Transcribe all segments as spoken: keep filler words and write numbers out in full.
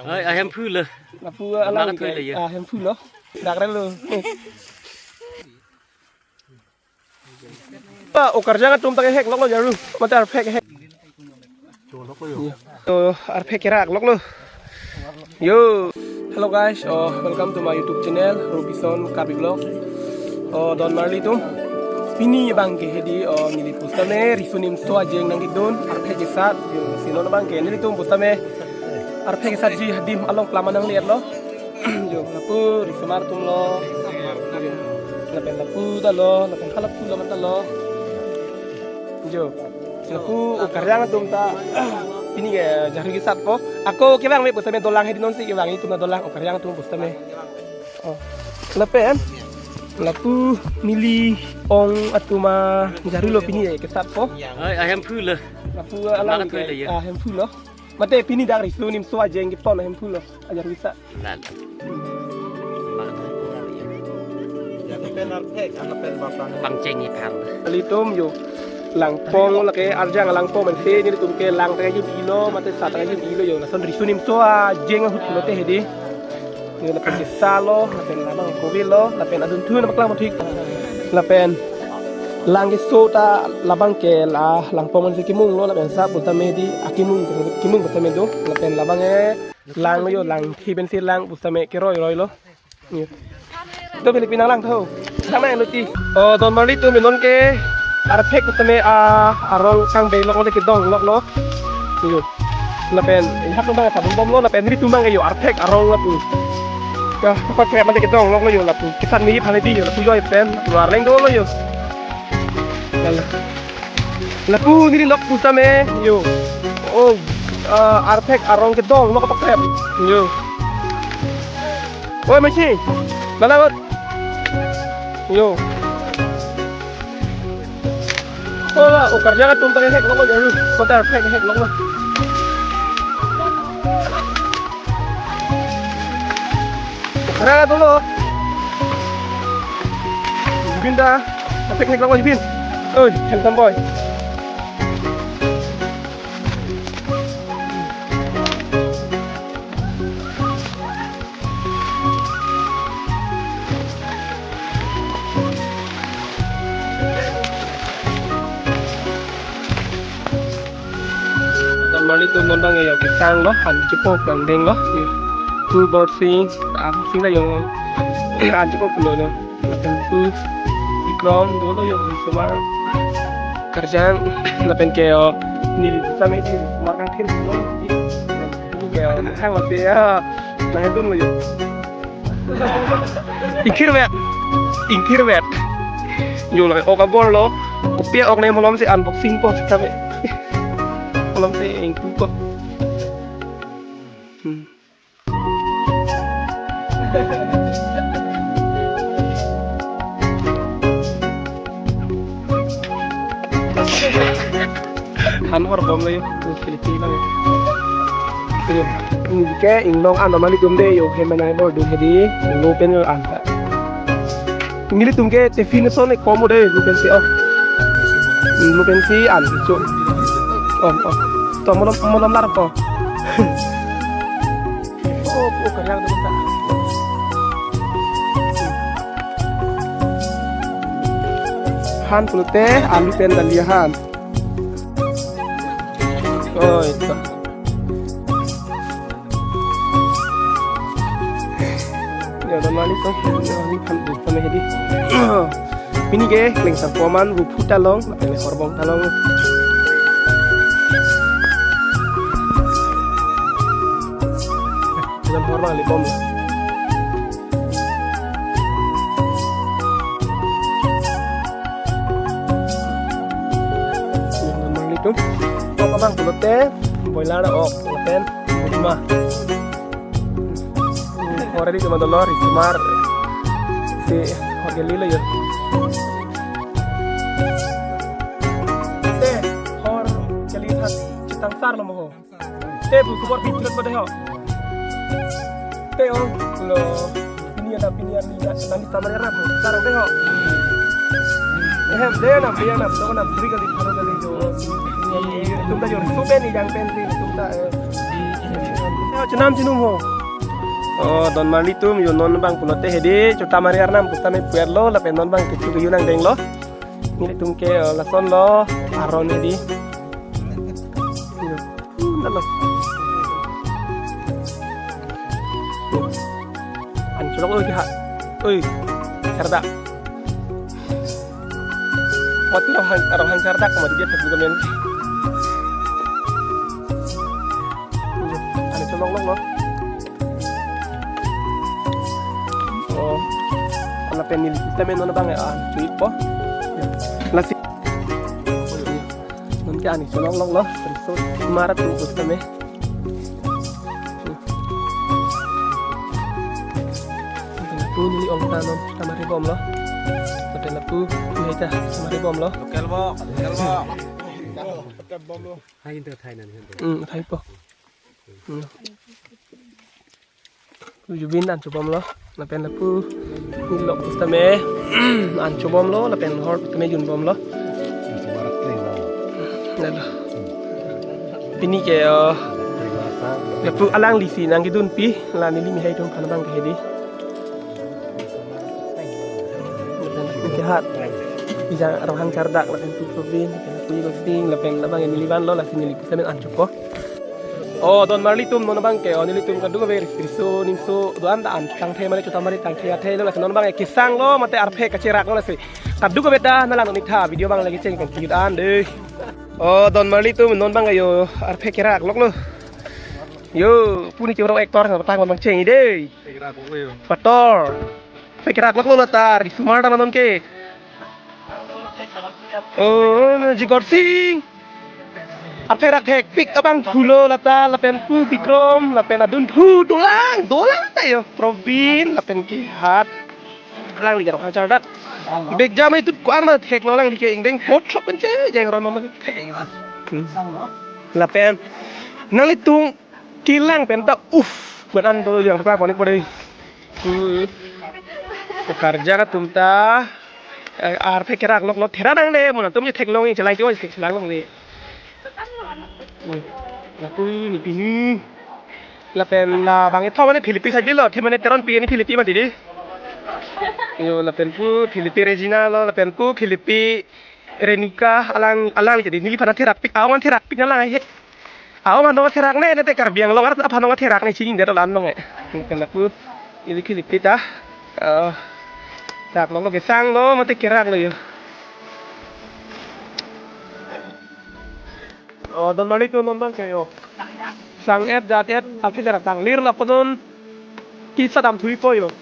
Ai, ahemphu le. Lapu alang ke, ahemphu lo. Dak relo. Ah, o karjang atum ta kehek loklo jaru. Mate arphek hek. To arphek kerak loklo. Yo. Hello guys, oh, welcome to my YouTube channel, Robison Karbi Vlog. Oh, don marli atum. Pini abang ke hedi, oh, neli pusitame riso nimso ajeng nangkedun, arphek kesat, yo, si non abang ke nelitum pusitame arphek kesatji adim along plama nangle-etlo. Yo, lapu risomar atum lo. Lapen lapu ta lo, lapen halapu lo mata lo. Jo. Lapu o karjang atum ta pini ke jaru kesatpo. Ako kevang me pusitame dolang hedi, nonsi kevang itum ta dolang o karjang atum pusitame. Oh. Lapen lapu neli ong atum ajaru lo pini kesatpo. Ai, ahemphu le. Lapu alang ke, ahemphu lo. Mate pini dak riso nimso ajeng keton ahemphu lo. Ajaru kesat. Lalu. Pangcheng iphan. Alitum yo. Langpong lake arjang langpong manse nelitum ke lang tangka jum ilo, mate sat tangka jum ilo yo. Lason riso nimso ajeng ahut pulote hedi. Yo lapen kesa lo, lapen labang kove lo, lapen adunthu na paklang mathik. Lapen lang keso ta labang ke la langpong manse kimung lo, lapen sa pusitame hedi akimung, kimung pusitame do, lapen labang e lang lo yo, lang thi pensi lang pusitame keroi roi lo. Yo. To bilik pinang lang tho. Sama yang luti. Oh, don marli atum, non ke arphek pusitame, ah, arong kangbe lok lo, kedong loklo. Yo. Lapen hap abang sabun bom lo, lapen nelitum abang yo arphek arong lapu. Ka pakrep mate kedong loklo yo lapu. Kesat ni phale di yo lapu yo pen. Lo arleng dolo yo. Lalu. Lapu neli lok pusitame yo. Oh, ah, arphek arong kedong lok pakrep. Yo. Oi, masi. Lala ot. Yo. Oh, o karjang atum ta kehek loklo jaru. Kota arphek hek loklo. Karjang atum lo. Jibin ta. Arphek hek loklo Jibin. Oi, handsome boy. Don marli atum, non abang yo kesang lo, an chepok abang deng lo. Full board sing, am sing la yo. An chepok lo no. Lapen pu ikrong dolo yo, risomar karjang, lapen ke yo neli same di mar kangthir lo. Ke yo hang mati ya. Nangdun lo yo. Ingthir vet. Ingthir vet. Yo la ok abor lo. Kopi ok ne malom si unboxing po sitame. Malom si ingthir po. Hmm. Han hor bom le, Philippine lang. Ayo, ke inglong an normally dum de yo, hem nai bor dum hedi, lo pen yo an. Nelitum ke tiffin son ek kom de, lo pensi oh. Lo pensi an cho. Om, om. To malom, malom lar ko. Oh, oh, karjang tu bentar. Han pulote, alu pen dali han. Oh, itu. Ya, udah manis tuh. Ya, ini kan bukan hedi. Pini ke, Klengsang Poman, Buphu ta long, lapen Horbong ta long. Dalam Horbong le bom. Dalam itu, apa bang, pulote, boiler ok, lapen, rumah. Ore di cuma dolor, cuma si hotel lo yo. Te, hor kali tha, chetang sar lo mo ho. Te bu kubor bitrut pada ho. Te ong lo, pini ada pini ada nanti tamar era sarang te ho. Ehem, de nam, de nam, lo nam suri kali, tharo kali jo. Tum ta jo supe ni jang pen si, tum ta, eh. Chenam chenum ho. Oh, don marli atum, yo non abang pulote hedi, Chotamari arnam pusitame pu-etlo, lapen non abang kechu ke yo nangdenglo. Nelitum ke, oh, lason lo, aron hedi. Yo. Hmm, lalo. An cholok lo ke ha. Oi, karda. Mati Rohang, Rohang chardak mati dia Facebook men. Ani cholok lo, lo. Oh. Lapen neli kita men non abang ya, ah, cuit po. Ya. Lasi. Non ke ani cholok lo, lo. Terus marah tuh, terus kami. Lapu neli ong ta non Chotamari bomlo. Lapen lapu, pu hai ta Chotamari bomlo. Local bo, local bo. Hai, inte thai nan, inte. Hmm, thai po. Hmm. Jubin an chobomlo, lapen lapu neli lok pusitame an chobomlo, lapen hor pusitame junbomlo. Lalo. Pini ke, oh, lapu alanglisi nangkedunpi, la neli mihai atum aphan abang ke hedi. Lapen lapu ke hat. Ija Rohang chardak, lapen pu Probin, lapen pu Gosing, lapen labang neli vanlo, lasi neli pusitame an chopo. Oh, don marli atum, non abang ke, oh, nelitum kadokave riso nimso do-an ta an tangthe mane Chotamari tangthe athe lo, lasi non abang ke kesang lo mate arphe kacherak lo lasi. Kadokave ta nanglang nitha video abang lagi cheng pen kejut an dei. Oh, don marli atum, non abang ke yo arphe kerak lok lo. Yo, pu ni chorong actor nang patang abang cheng dei. Actor. Arphe kerak lok lo lata, risomar ta non ke. Oh, Jigor Sing. Arphe rak thekpik abang pulo lata, lapen pu Bikrom, lapen adun pu dolang, dolang ta yo, Probin, lapen ke hat. Lang ligar ha chardat. Bek jam itu kuan ma theklo lang dike ingdeng pot shop penche, jeng ron ma thek. Hmm. Lapen nanglitum kelang pen ta, uff, badan to yang pa konik pade. Hmm. Karja atum ta, eh, arphe kerak lok lo, thera nangne, mo atum je theklong, chelai tu, chelang longle. Hmm. Lapu neli pini. Lapen labang ethom mane Philippi saji lo, the mane Teronpi ni Philippi mati dei. Yo, lapen pu Philippi Regina lo, lapen pu Philippi Renuka, alang, alang jadi neli aphan therakpik, awan therakpik nanglang he. Awan aphan therak ne, ne te Karbi Anglong arat aphan therak ne chini dero lan long e. Kena pu, ili Philippi ta. Oh. Therak lo, lo kesang lo, mate kerak lo yo. Oh, don marli atum, non abang ke yo. Sang-et jat-et aphi jara tanglir lapu non kisa dam thuipo yo.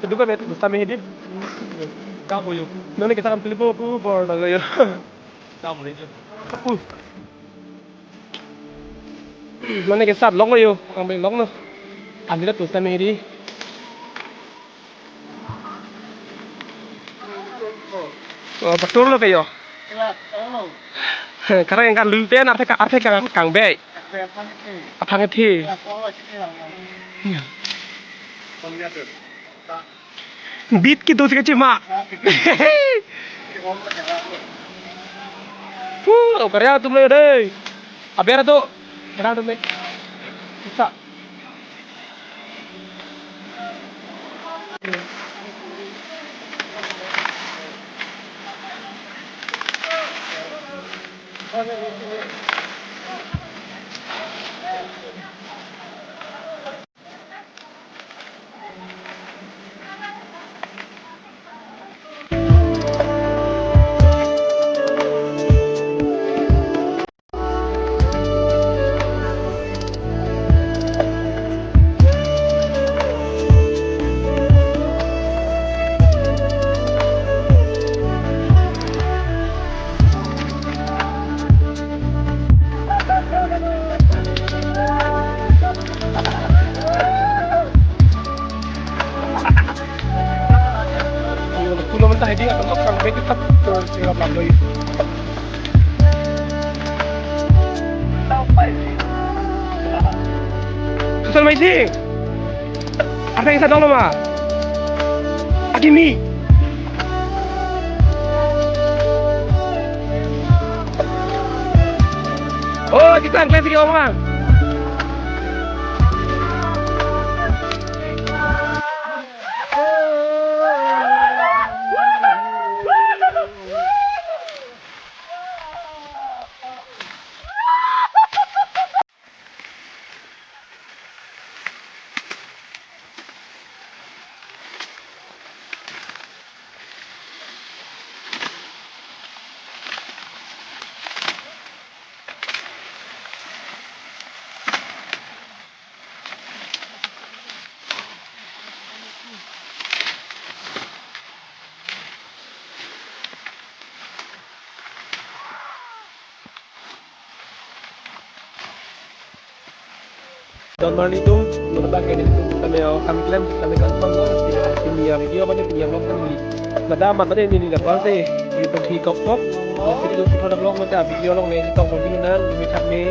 Keduk abet busta me hedi. Kapo yo. Non kisa dam thuipo pu bor dalo yo. Kapo yo. Pu. Non kisa lok lo yo, ang beng lok lo. Andi la busta me hedi. Oh, betul lo kayo. Karena yang kan lupa, arphe ka, arphe kang, kang be. Aphang the. Bit ki dosi kachima. Pu, karya atum le dei. Aber tu. Karya atum le. Bisa. Pulo mentah ini akan kok sampai kita ke Singapura lagi. Susah mai sih. Apa yang sadang lo ma? Akimi. Oh, kita yang klasik ya, Bang. Don Marley atum, nonta ke nelitum tame o kam klem tame kan pang lo, pini a-video bade pini a-vlog tame neli. Ladak amat bade neli ladak bang te, nelitum hi kok kok, nelitum video along neli tong video nang, neli thak me.